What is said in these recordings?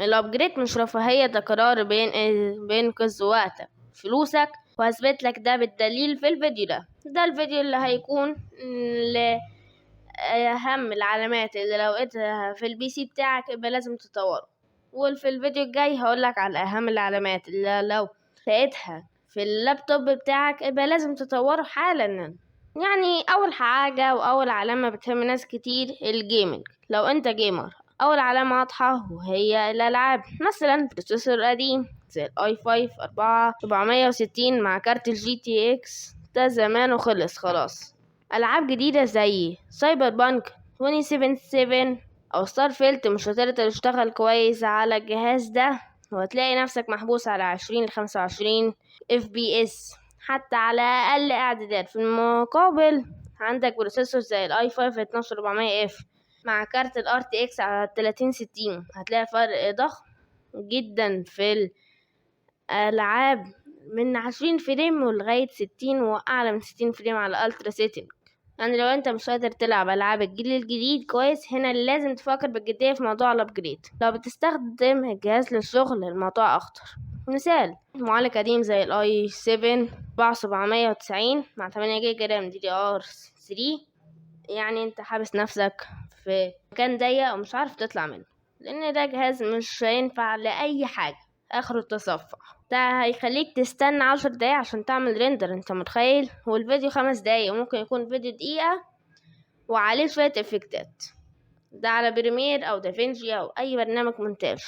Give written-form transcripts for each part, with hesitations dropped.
ال upgrade مش رفاهية، ده قرار بينقذ وقتك فلوسك، وهثبت لك ده بالدليل في الفيديو ده. ده الفيديو اللي هيكون لأهم العلامات اللي لو لقيتها في ال PC بتاعك يبقى لازم تطوره، وفي الفيديو الجاي هقولك على أهم العلامات اللي لو لقيتها في اللابتوب بتاعك يبقى لازم تطوره حالا. يعني أول حاجة وأول علامة بتهم ناس كتير ال gaming. لو أنت gamer أول علامة واضحة وهي الألعاب. مثلا processor قديم زي ال i5 4760 مع كارت ال GTX ده زمانه خلص خلاص. ألعاب جديدة زي Cyberpunk 2077 أو Starfield مش هتقدر تشتغل كويس على الجهاز ده، وهتلاقي نفسك محبوس على 20 ل25 FPS حتى على أقل إعدادات. في المقابل عندك processor زي ال i5 12400F مع كارت ال RTX على 3060، هتلاقي فرق ضخم جدا في الألعاب من 20 frame ولغاية 60 وأعلى من 60 frame على ultra setting. يعني لو انت مش قادر تلعب ألعاب الجيل الجديد كويس، هنا لازم تفكر بجدية في موضوع ال upgrade. لو بتستخدم الجهاز للشغل الموضوع أخطر. مثال معالج قديم زي ال i7 4790 مع 8 جيجا RAM DDR3، يعني انت حابس نفسك في مكان ضيق ومش عارف تطلع منه، لان ده جهاز مش هينفع لأي حاجة، اخره التصفح. ده هيخليك تستنى 10 دقايق عشان تعمل render، انت متخيل؟ والفيديو 5 دقايق وممكن يكون فيديو دقيقة وعليه شوية افكتات، ده على Premiere او دافينشي او اي برنامج مونتاج.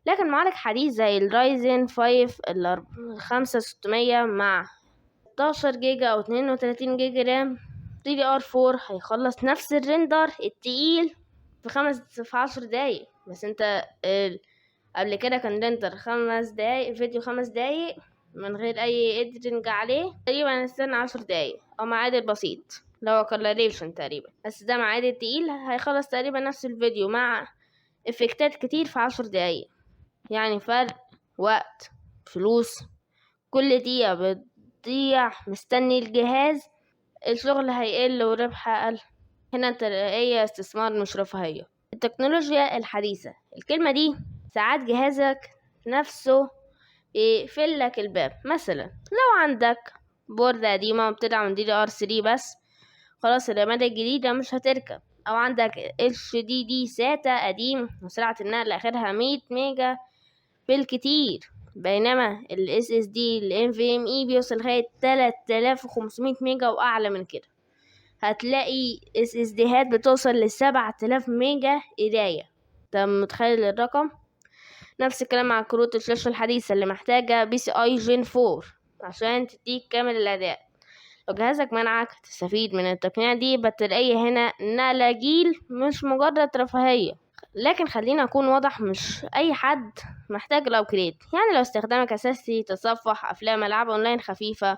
لكن معالج حديث زي ال Ryzen 5 5600 مع 16 جيجا او 32 جيجا RAM DDR4 هيخلص نفس ال render التقيل في 10 دقايق. بس انت قبل كده كان render 5 دقايق، فيديو 5 دقايق من غير اي editing عليه، تقريبا هنستنى 10 دقايق او مع edit بسيط اللي هو coloration تقريبا. بس ده مع edit تقيل هيخلص تقريبا نفس الفيديو مع افكتات كتير في 10 دقايق. يعني فرق وقت فلوس، كل دقيقة بتضيع مستني الجهاز الشغل هيقل وربح أقل. هنا تلاقي استثمار مش رفاهية. التكنولوجيا الحديثة، الكلمة دي ساعات جهازك نفسه يقفل لك الباب. مثلا لو عندك بوردة قديمة وبتدعم DDR3 بس، خلاص الرامات الجديدة مش هتركب. أو عندك HDD SATA قديم وسرعة النقل آخرها 100 ميجا بالكتير، بينما ال SSD ال NVMe بيوصل لغاية 3500 ميجا وأعلى من كده. هتلاقي SSD هات بتوصل ل7000 ميجا قراية، انت متخيل الرقم؟ نفس الكلام مع كروت الشاشة الحديثة اللي محتاجة PCI Gen 4 عشان تديك كامل الأداء. لو جهازك منعك تستفيد من التقنية دي، بتلاقي هنا نقلة جيل مش مجرد رفاهية. لكن خلينا أكون واضح، مش أي حد محتاج ال upgrade. يعني لو استخدامك أساسي تصفح أفلام ألعاب أونلاين خفيفة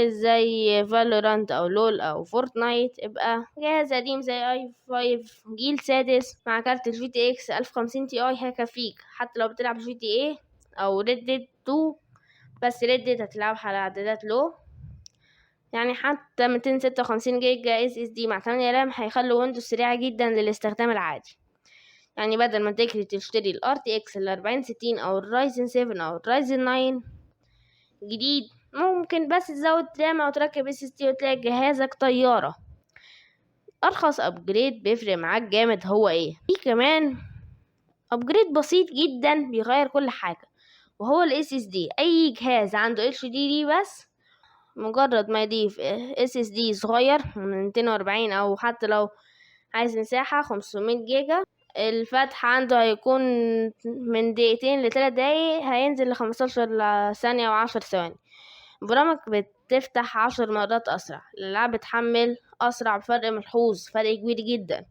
زي Valorant أو LoL أو Fortnite، يبقى جهاز قديم زي i5 جيل سادس مع كارت GTX 1050 Ti هيكفيك، حتى لو بتلعب GTA أو Red Dead 2. بس Red Dead هتلعبها على اعدادات low. يعني حتى 256 جيجا SSD مع 8 RAM هيخلوا Windows سريعة جدا للاستخدام العادي. يعني بدل ما تجري تشتري ال RTX ال 4060 او ال Ryzen 7 او ال Ryzen 9 جديد، ممكن بس تزود RAM او تركب SSD وتلاقي جهازك طيارة. ارخص upgrade بيفرق معاك جامد هو ايه؟ في كمان upgrade بسيط جدا بيغير كل حاجة، وهو ال SSD. اي جهاز عنده HDD بس مجرد ما يضيف SSD صغير من 240 او حتى لو عايز مساحة 500 جيجا، الفتح عنده هيكون من دقيقتين لتلات دقايق، هينزل ل15 ثانية وعشر ثواني. برامج بتفتح 10 مرات أسرع، الألعاب بتحمل أسرع بفرق ملحوظ، فرق كبير جدا.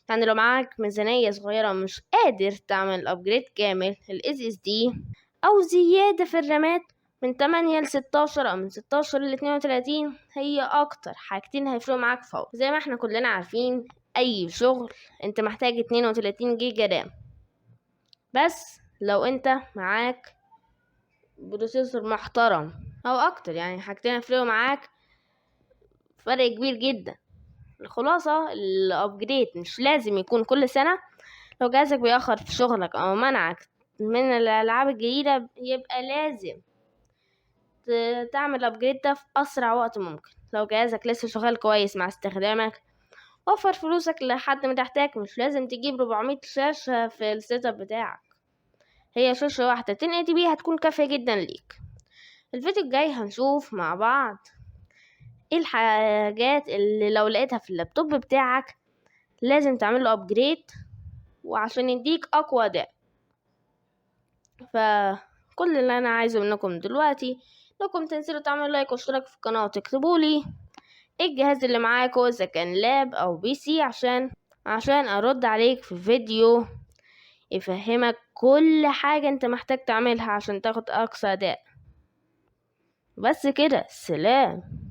يعني لو معاك ميزانية صغيرة ومش قادر تعمل upgrade كامل، ال SSD أو زيادة في الرامات من 8 ل16 أو من 16 ل32 هي أكتر حاجتين هيفرقوا معاك فوق. زي ما احنا كلنا عارفين أي شغل انت محتاج 32 جيجا RAM، بس لو انت معاك processor محترم أو أكتر، يعني حاجتين هيفرقوا معاك فرق كبير جدا. الخلاصة ال upgrade مش لازم يكون كل سنة. لو لو جهازك بيأخر في شغلك او منعك من الالعاب الجديدة، يبقى لازم تعمل upgrade ده في اسرع وقت ممكن. لو جهازك لسه شغال كويس مع استخدامك، وفر فلوسك لحد ما تحتاج. مش لازم تجيب 400 شاشة في ال setup بتاعك، هي شاشة واحدة 1080p هتكون كافية جدا ليك. الفيديو الجاي هنشوف مع بعض ايه الحاجات اللي لو لقيتها في اللابتوب بتاعك لازم تعمله upgrade وعشان يديك اقوى اداء. فكل اللي انا عايزه منكم دلوقتي انكم تنزلوا تعملوا like واشتراك في القناة وتكتبوا لي ايه الجهاز اللي معاكم، اذا كان lap او PC، عشان ارد عليك في فيديو يفهمك كل حاجة انت محتاج تعملها عشان تاخد اقصى اداء. بس كده، سلام.